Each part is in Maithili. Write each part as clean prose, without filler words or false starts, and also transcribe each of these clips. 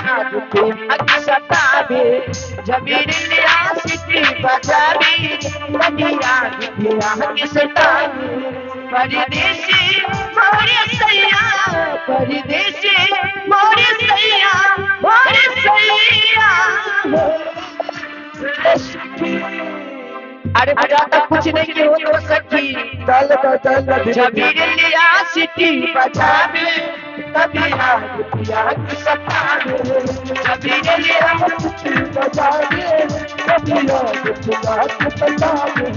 याद पिया सतावे जबीर लिया सिटी बजावे तभी याद पिया सतावे परदेसी मोरे सैया परदेसी मोरे सैया मोरे सैया। अरे बुझाता कुछ नहीं हो तो सखी चल चल जबीर लिया सिटी बजावे तभी याद पिया सतावे जबीर लिया सिटी बजावे तभी याद पिया सतावे।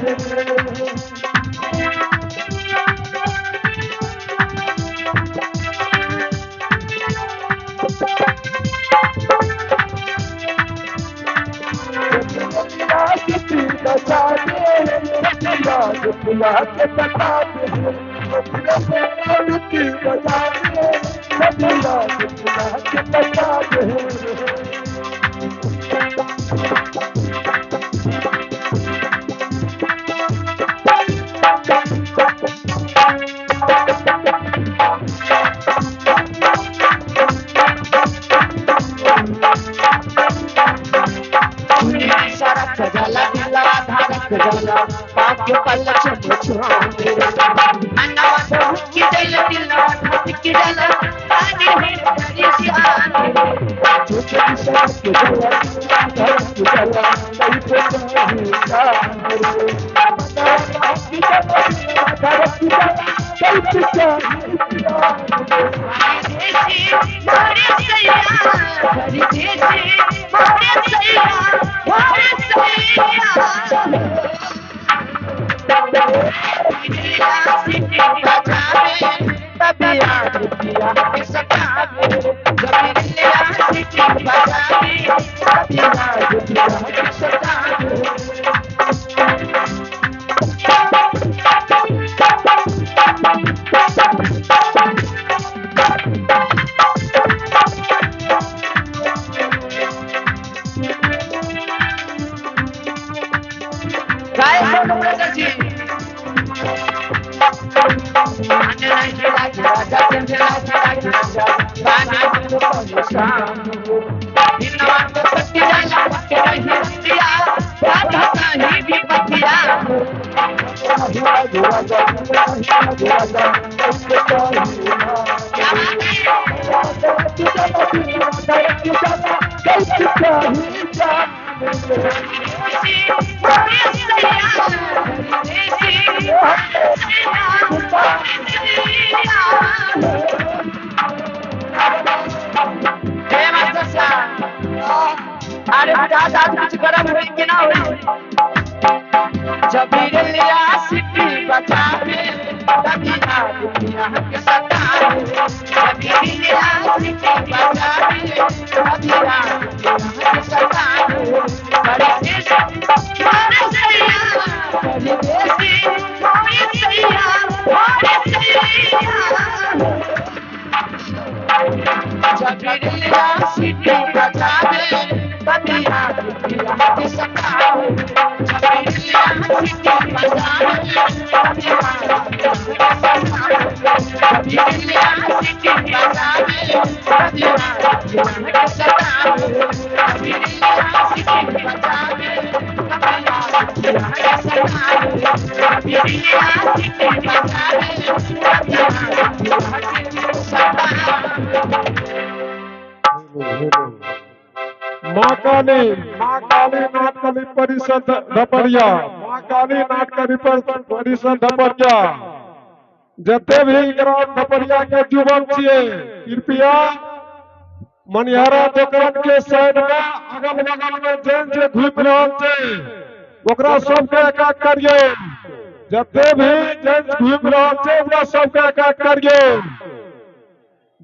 अरे दादा कुछ गरम हुई कि ना हुई जबीर लिया सिटी बजावे तभी याद पिया सतावे जबीर लिया सिटी बजावे तभी याद पिया सतावे परदेसी मोरे सैया परदेसी मोरे सैया मोरे सैया जबीर लिया सिटी बजावे तभी याद पिया सतावे जबीर लिया सिटी बजावे तभी याद पिया सतावे जबीर लिया सिटी बजावे तभी याद पिया सतावे जबीर लिया सिटी बजावे तभी याद पिया सतावे जबीर लिया सिटी बजावे तभी याद पिया सतावे। माँ काली नाटकली परिषद धपरिया माँ काली नाटकली परिषद धपरिया जते भी ग्राम धपरिया के जुबन छिए कृपया मनिहारा दुकान के साइड में अगल बगल में जेन जे घूम रहल छै ओकरा सबके एक एक करियो। जते भी जेन घूम रहल छै ओकरा सबके एक एक करियो।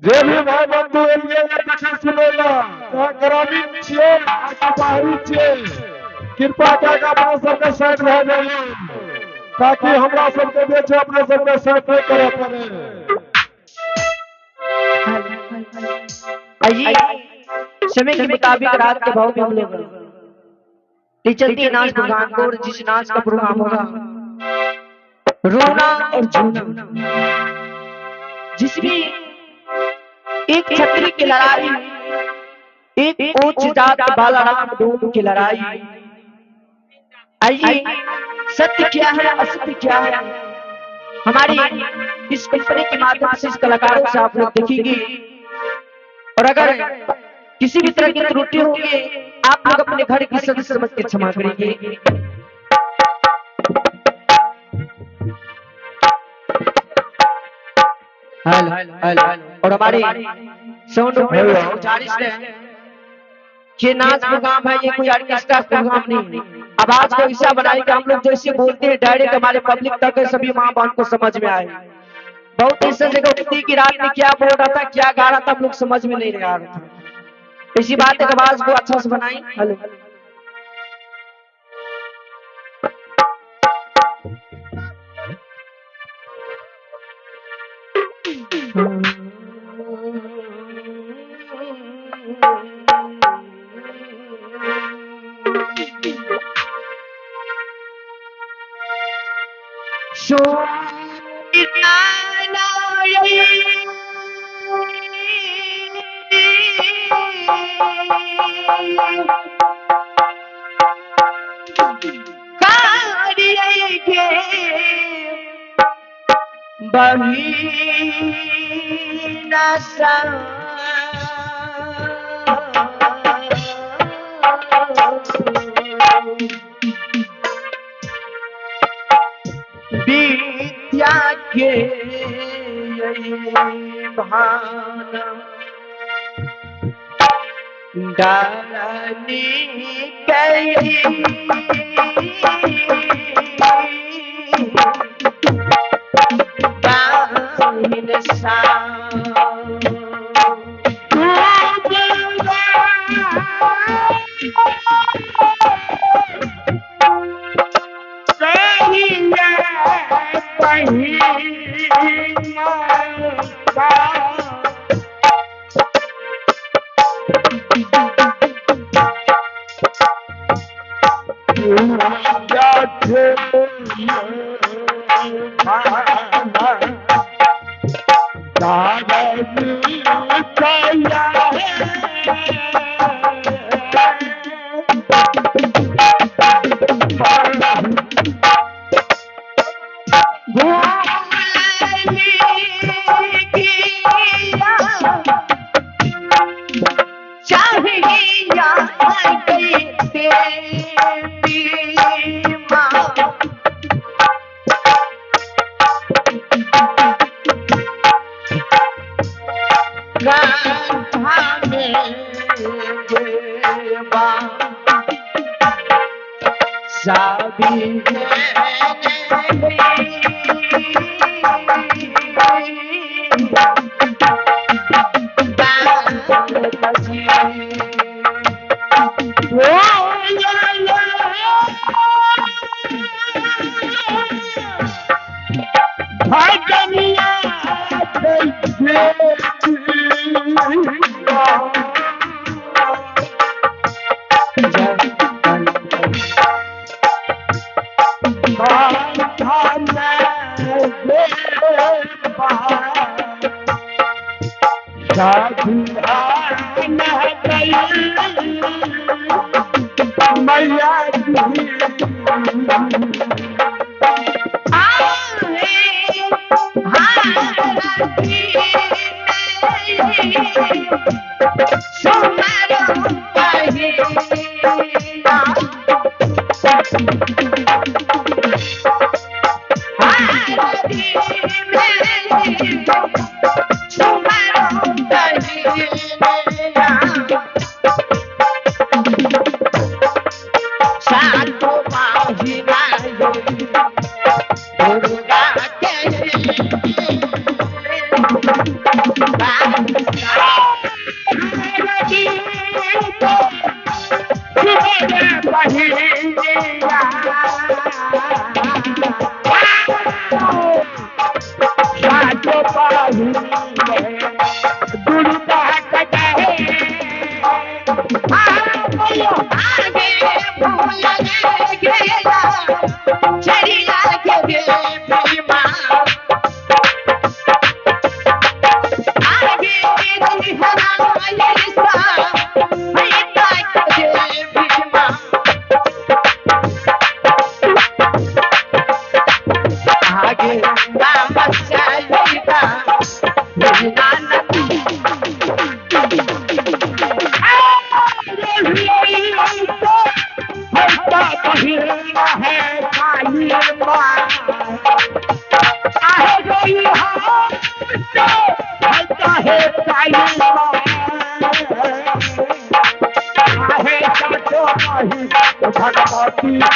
जे भी भाई बंधु एलियै देखै सुनै ला चाहे ग्रामीण छियै आ बाहरी छियै कृपा कए के अपना सबके साइड भए जाइए ताकि हमरा सबके जे छै अपना सबके साइड नहि करय पड़े। आइए समय के मुताबिक रात के भाव में हम लोग चलती नाच प्रोग्राम को और जिस नाच का प्रोग्राम होगा रोना और झूना जिसमें एक छतरी की लड़ाई एक ऊंच जात बालाराम डूम की लड़ाई। आइए सत्य क्या है असत्य क्या है, हमारी इस कंपनी के माध्यम से इस कलाकारों से आप लोग देखेंगे। और अगर किसी भी तरह की त्रुटि होगी आप लोग अपने घर की सदस्य समझ के क्षमा करेंगे। और हमारे साउंड गुजारिश है ये नाच प्रोग्राम है, ये कोई ऑर्केस्ट्रा प्रोग्राम नहीं। आवाज को ऐसा बनाए कि हम लोग जैसे बोलते हैं डायरेक्ट हमारे पब्लिक तक सभी माँ बहन को समझ में आए। बहुत ऐसा जगह होती कि रात में क्या बोल रहा था क्या गा रहा था हम लोग समझ में नहीं आ रहा था। इसी बात है आवाज को अच्छा से बनाई। हेलो विद्या के भान डालनी कई सा भगवती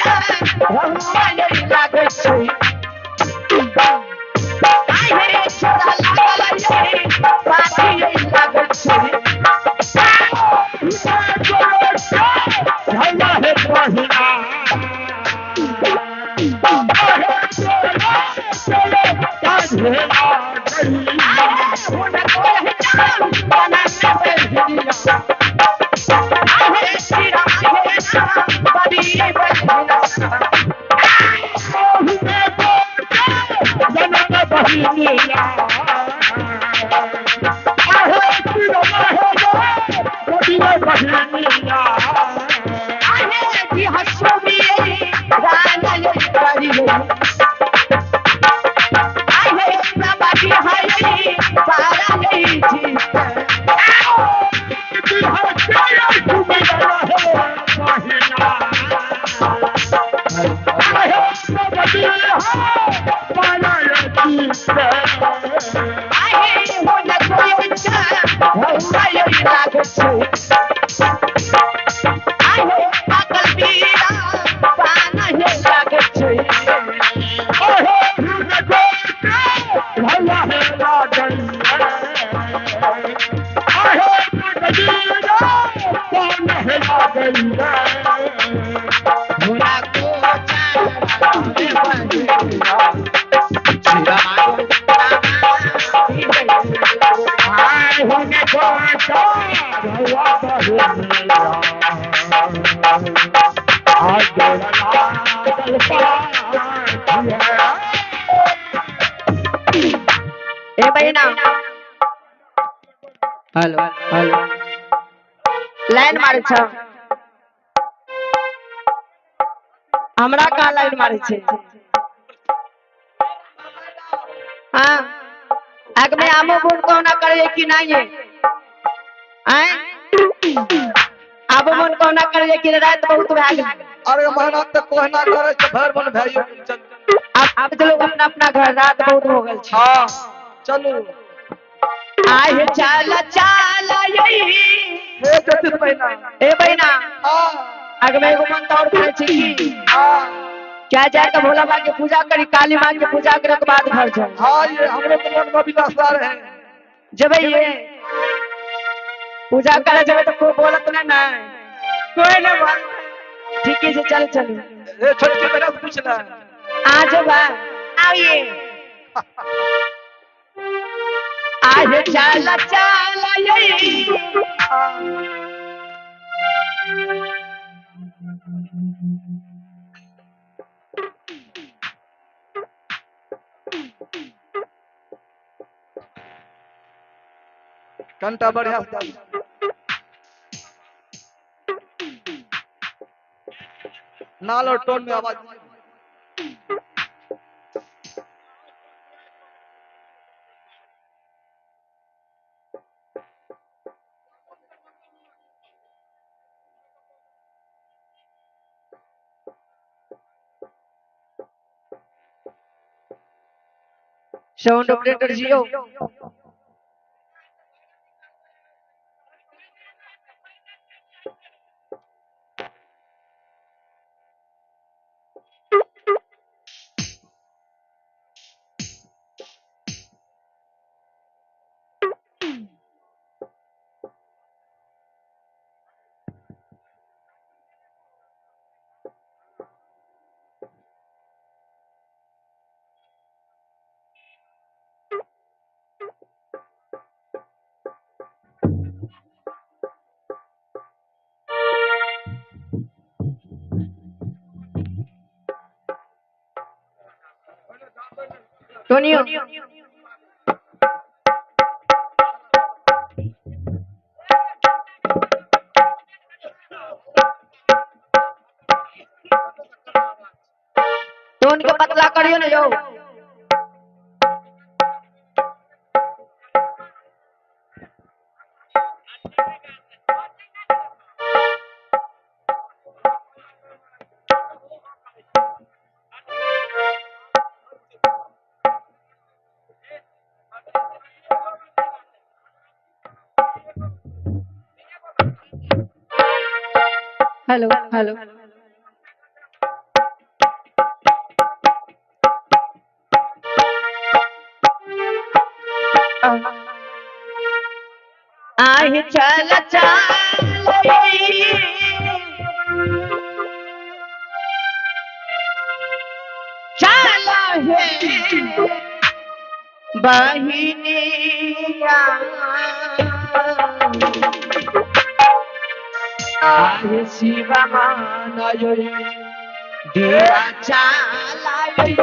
I आहे पागल पीरा पान हे लागै छै। अहे हुनको भला हे लागै, अहे पगलीरा पान हे लागै। भोला को चढ़ावे बहिनिया, शिवा आय हुनको चढ़वा बहिनिया, आ गोड़ लागल पाछिया। ए बहिना, हेलो हेलो, लाइन मारै छ हमरा, कहाँ लाइन मारै छै? हाँ, आग में आमो बोल कोना करे कि नहीं है? आय आबो मन कोना करे कि रात बहुत भए गेल। अरे मेहनत तऽ कोहना करे छै, भरि मन भए गेल। चलू आब चलू अपना अपना घर, रात बहुत हो गेल छै। हाँ चलू। आय चल चल यही। हे ज्योतिष बहिना। ए बहिना। हाँ। आग में एगो मन और खाइ छै की? हाँ। क्या जाके भोला बाबा के पूजा करी, काली माँ के पूजा करे के बाद घर जाए। हाँ, ये हमरो तो मन में अभिलाषा रहे। जब ये पूजा करे जब तो कोई बोलत ना ना, कोई ना बोल। ठीक है, चल चलू। ए छोटकी बहिना से पूछ ले। आ जब आइए आए चल चल यही। कंटा बढ़िया से डाल। नाल और टोन में आवाज। साउंड ऑपरेटर जियो टोनियो टोन के पतला करियो ना यो। Hello hello. आहि चल चल चल हे बहिनिया, आहे शिवा मानयो दिया चालायो।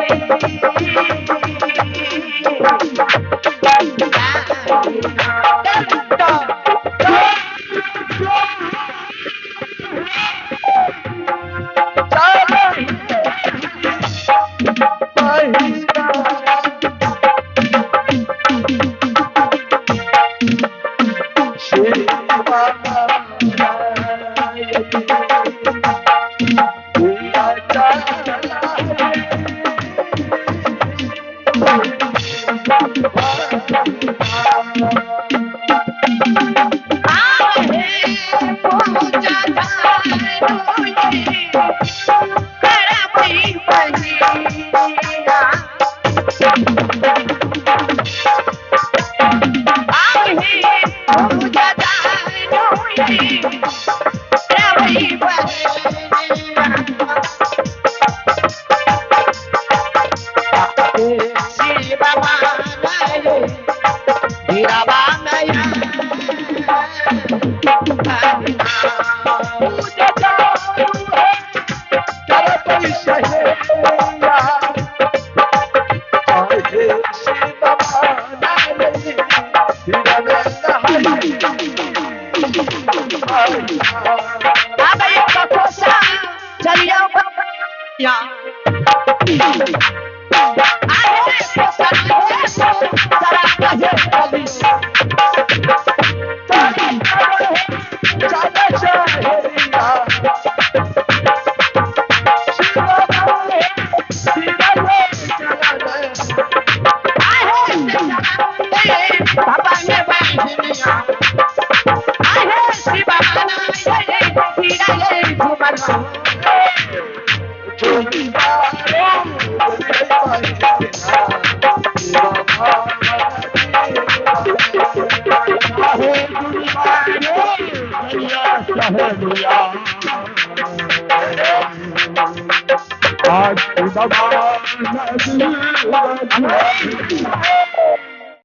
आज